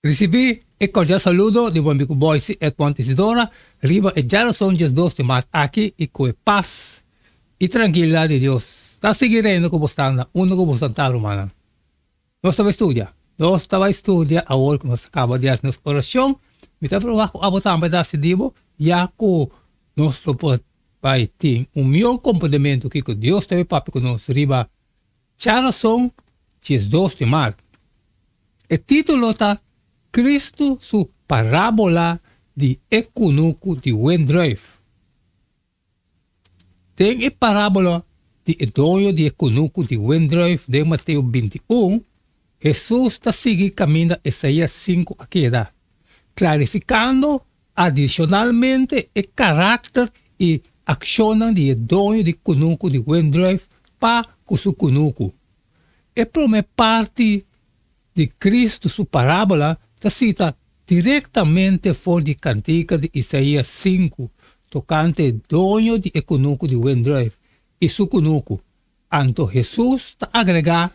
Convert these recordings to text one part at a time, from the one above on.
Risibí e kordial saludo di bo amigu Boyce Edmond Isidora riba e djarason 12 di mart aki i ku e pas i trankilidat di Dios ta sigui reina ku bo sta na unda ku bo sta ta rumannan. Nos ta bai studia. Nos ta bai studia awor ku nos a kaba di hasi nos orashon. Mi ta proba ku abo tambe ta hasi di bo ya ku nos lo por bai tin un mihó komprendementu kiko Dios ta bai papia ku nos riba Djarason 12 di mart. E título ta Cristo su parábola di e kunuku di wendrùif. Den e parábola di e doño di e kunuku di wendrùif den Mateo 21, Hesus ta sigui kaminda Isaías 5 a keda, klarifikando Adishonalmente e karakter i akshonnan di e doño di kunuku di wendrùif pa ku su kunuku. E promé parti di Kristu su parábola ta sita direktamente for di kantika di Isaías 5 tokante e doño di e kunuku di wendrùif i su kunuku. Anto Hesus ta agregá,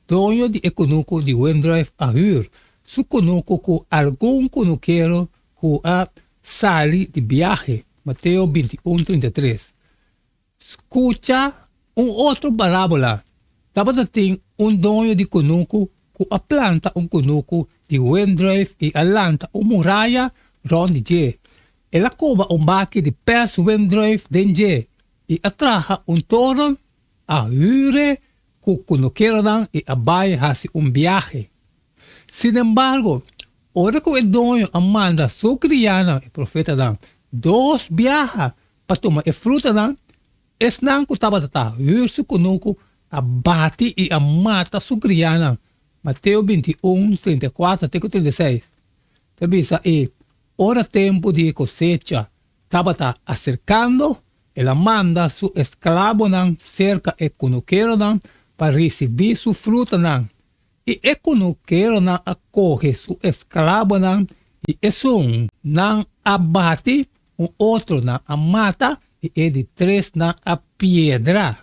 Doño di e kunuku di wendrùif a hür su kunuku ku algun kunukero ku a sali di biahe. Mateo 21, 33. Skucha un otro parábola. Tabata tin un doño di kunuku ku a planta un kunuku di wendrùif i a lanta un muraya rònt di dje. El a koba un baki di pèrs wendrùif den dje I a traha un toren, a hür'e ku kunukeronan i a bai hasi un biahe. Sinembargo, ora ku e doño a manda su krianan, e profetanan, dos biaha pa tuma e frutanan, esnan ku tabata ta hür su kunuku a bati i a mata su krianan. Mateo 21, 34 te ku 36 ta bisa, I ora tempu di e kosecha tabata aserkando, el a manda su esklabonan serka e kunukeronan pa risibí su frutanan. I e kunukeronan a kohe su esklabonan, i esun nan a bati, un otro nan a mata, i e di tres nan a piedra.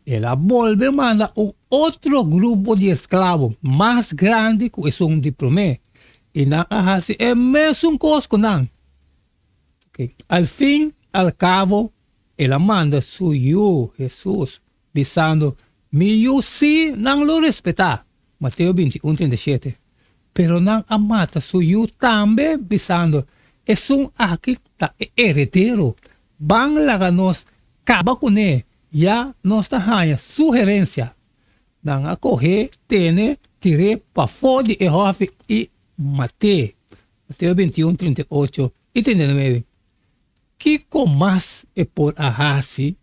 El a bolbe manda un otro grupo di esklabo mas grandi ku esun di promé, i nan a hasi e mesun kos ku nan. Al fin al kabo el a manda su yu Hesus, bisando, Mi yu sí nan lo respetá. Mateo 21, 37. Pero nan a mata su yu tambe, bisando, Esun aki ta e heredero, ban laga nos kaba kuné, ya nos ta haña su herensia. Nan a koh'é, tene, tir'é pafó di e hòfi i mat'é. Mateo 21, 38 i 39. Kiko mas e por a hasi?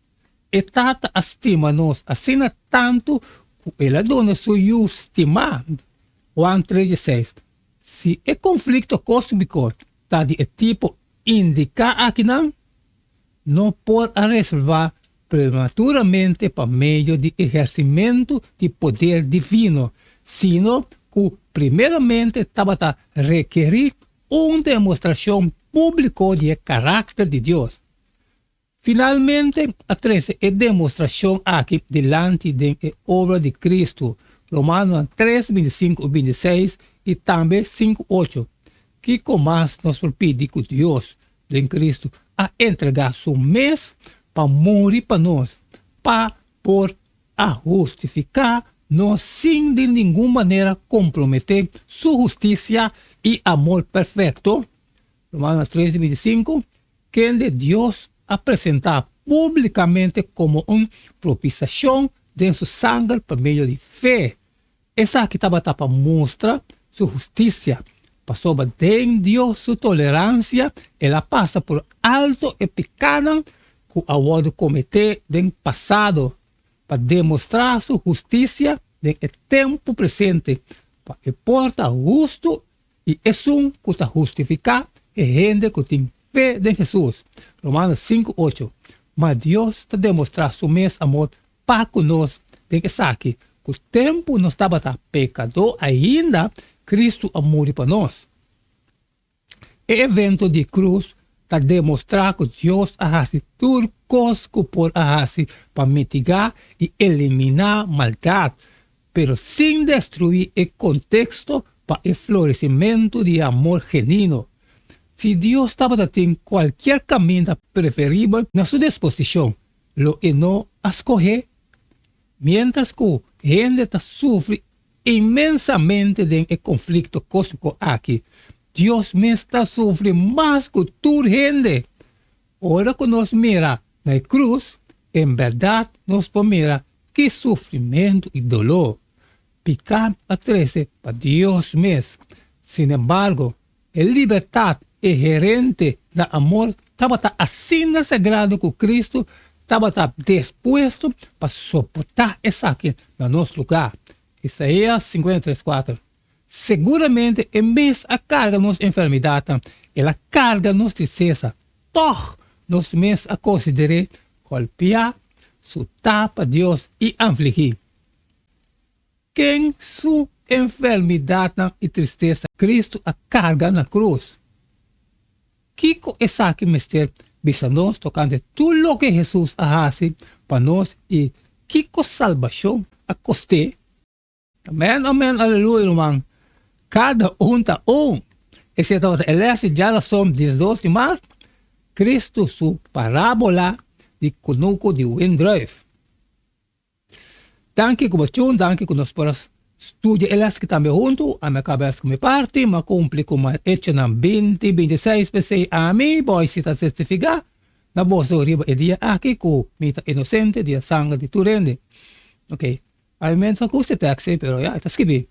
E Tata a stima nos asina tantu ku el a duna su Yu stimá. Juan 3, 16. Si e konflikto kósmiko ta di e tipo indiká akinan, no por a resolvá prematuramente pa medio di ehersimentu di poder divino, sino ku primeramente tabata rekerí un demostrashon públiko di e karakter di Dios. Finalmente a trese e demostrashon aki dilanti den e obra di Kristu, Romanonan 3, 25 i 26 i tambe 5, 8. Kiko mas nos por pidi ku Dios den Kristu a entregá su mes pa muri pa nos, pa por a hustifiká nos sin di ningun manera komprometé su hustisia i amor perfekto? Romanonan 3 di 25, Kende Dios a presentá públikamente komo un propisiashon den su sanger pa medio di fe. Esaki tabata pa mustra su hustisia, pasobra den Dios su toleransia el a pasa por alto e pikánan ku a wòrdu kometé den pasado, pa demostrá su hustisia den e tempu presente, pa e por ta hustu i esun ku ta hustifiká e hende ku tin fe den Hesus. Romanos 5, 8. Ma Dios ta demostrá su mes amor pa ku nos den esaki, ku tempu nos tabata pekadó ainda, Kristu a muri pa nos. E evento di krus ta demostrá ku Dios a hasi tur kos ku por a hasi pa mitigá i eliminá maldat, pero sin destruí e konteksto. pa e floresimentu di e amor genuino. Si Dios tabata tin kualkier kaminda preferibel na su disposishon, lo e no a skohé? Miéntras ku hende ta sufri inmensamente den e konflikto kósmiko aki, Dios mes ta sufri mas ku tur hende. Ora ku nos mira na e krus, en bèrdat nos por mira ki sufrimentu i doló piká a trese pa Dios mes. Sinembargo, e libertat inherente na amor tabata asina sagrado ku Kristu tabata dispuesto pa soportá esaki na nos lugá. Isaías 53, 4. Seguramente e mes a karga nos enfermidatnan, el a karga nos tristesa. Tòg nos mes a konsider'é golpiá, sutá pa Dios i afligí. Ken su enfermidatnan i tristesa Kristu a karga na krus? Kiko esaki mester bisa nos tokante tur loke Hesus a hasi pa nos i kiko salbashon a kost'é? Amen amen aleluya ruman kada un ta un esei tabata e les di djarason 12 di mart Cristo su parabola di kunuku di windruif danki ku bo tjun danki ku nos por a studia e les aki tambe huntu ami a kaba es ku mi parti mi a kumpli ku mi echonan 20 26 p'esei ami boy si ta testifiká na boso riba e dia aki ku mi ta inosente di e sanger di tur hende ok. Ai mens a gusta e tekst ei, pero ya, e ta skibi.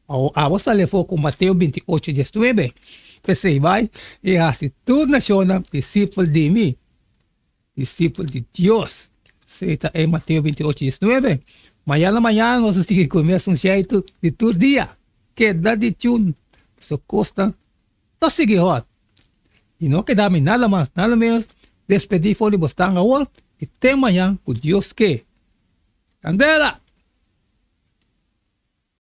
Awor abo sali afó ku Mateo 28, 19. P'esei bai i hasi tur nashonnan disipel di mi, disipel di Dios. Esei ta e Mateo 28, 19. Mañana mañana nos ta sigui ku e mesun sheitu di tur dia. Keda di chun, pasobra kosnan ta sigui hòt. I no keda mi nada mas, nada ménos despedí for di bo stan awor i te mañan ku Dios ke. Candela!